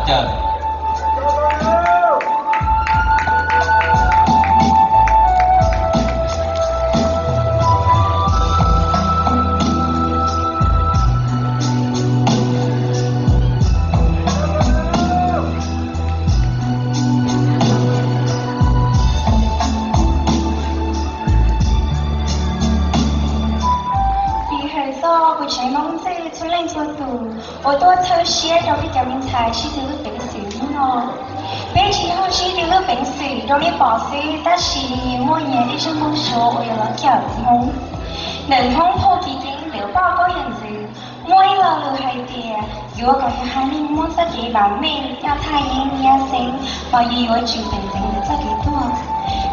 Caw. Vim hais txog kuv tsev Hmoob Ntxwg txhua leej txhua tus uas tuaj txhawb siab rau peb cov me ntxhais sib tw lub peev xwm hnub no. Peb tsis yog sib tw lub peev xwm rau nej pom xwb, tab sis muaj nyias ib zaj nplooj suab uas yuav los cawm Hmoob. Ntawm Hmoob phoj kiv keeb ntawm poj koob yawm ntxwv muaj ib lo lus hais tias yuav kom yus haiv neeg muaj txoj kev vam meej, yog thaj yeeb nyab xeeb, mas yus yuav tsum peem peev ntawm txoj kev tuag.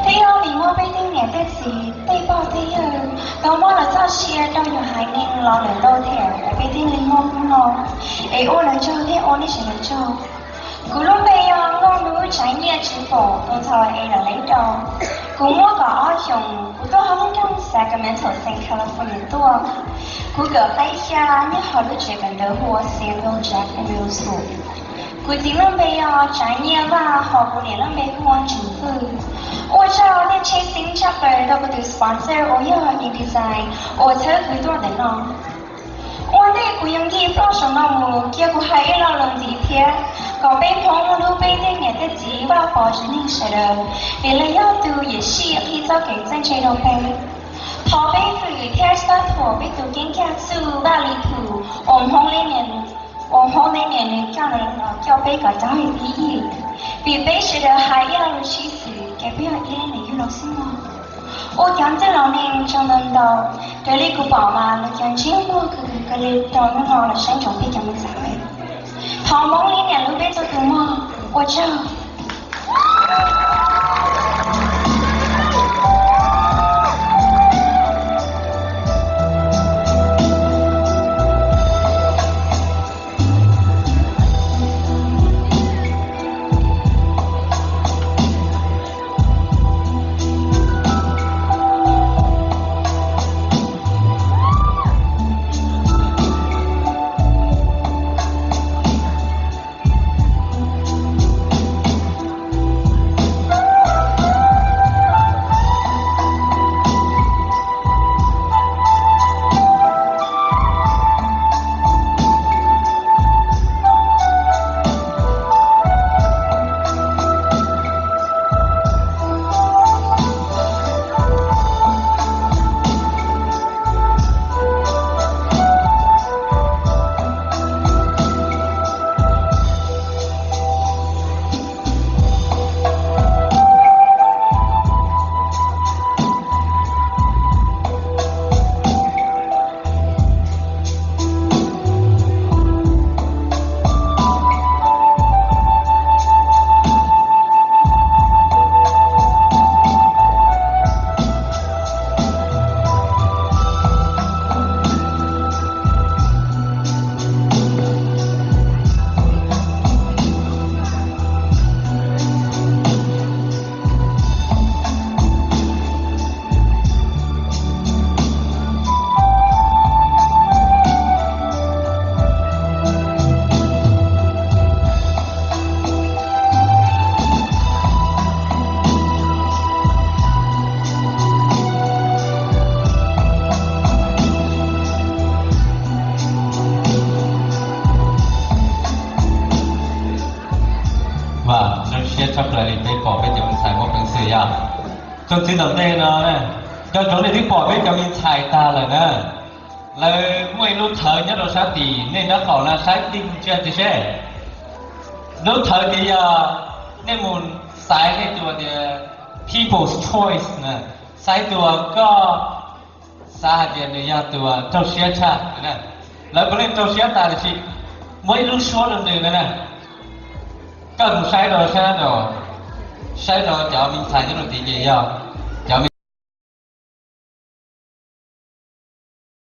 Thiab yog vim muaj peb tej niam tej txiv, tej pog tej yawg tau muab lawv txoj sia rau yus haiv neeg los lawm ntau tiam peb thiaj li muaj hnub no, es ua lawv tsaug thiab ua nej sawv daws tsaug. Kuv lub npe yog Nkauj Hnub Tsav Nyiaj Tswv Pom, tus ntxhais es lawv leej rau. Kuv muaj kaum ob xyoos, kuv tuaj hauv lub nroog Sacramento, xeev California tuaj. Kuv kawm qib xya nyob hauv lub tsev kawm ntawv hu ua Samuel Jackson Middle School. Kuv txiv lub npe yog Tsav Nyiaj Vaj, hos kuv niam lub npe hu ua Tseem Hwj. Ua tsaug nej tsheb xeeb tshaj plaws rau kuv tus sponsor uas yog InDesign uas txhawb kuv tuaj ntawm no. Ua ntej kuv yuav nkim ploj saum no mus, cia kuv hais ib lo lus ntxiv thiab, kom peb Hmoob hlub peb tej niam tej txiv, Vaj Pov tsev neeg sawv daws, vim lawv yog tus yuav sij qhib txoj kev txawj ntse rau peb. Thov peb hwm thiab txhawb thuam peb tus keeb cag txuj Vaj Lis Thum uas Hmoob Li Niam, uas Hmoob Li Niam nws coj los coj peb kom rov hais tib yim, vim peb sawv daws hais ib lo lus sib xws ces peb yog ib leeg nws yug los xwb mog. Ua cov ntxwg los neeg tsaug ntau ntau, raws li kuv pom mas lawv cov ntsiab muag kawg kawg li rau hnub no los saib ntsoov peb cov me ntxhais. Thov Hmoob Li Niam hlub peb txhua tus mog. Ua tsaug. Vam zoo siab tshaj plaws li peb pom peb cov me ntxhais muaj peev xwm yom. Cov txiv tom ntej no, cov ntsoov nej twb pom peb cov me ntxhais tag lawm na. Lawv muaj ib lub thawv nyob rau sab tid, nej nyob qaum no saib tig mus ntsia tiag seb. Lub thawv tias yog nej mus xaiv nej tus tias People's Choice na, xaiv tus koj xav hais tias nws yog tus raug siab tshaj na. Lawv puav leej raug siab tas tiam sis muaj ib lub suab rau nws na na. Koj mus saib rau sab, saib rau cov me ntxhais nyob rau tid ces yog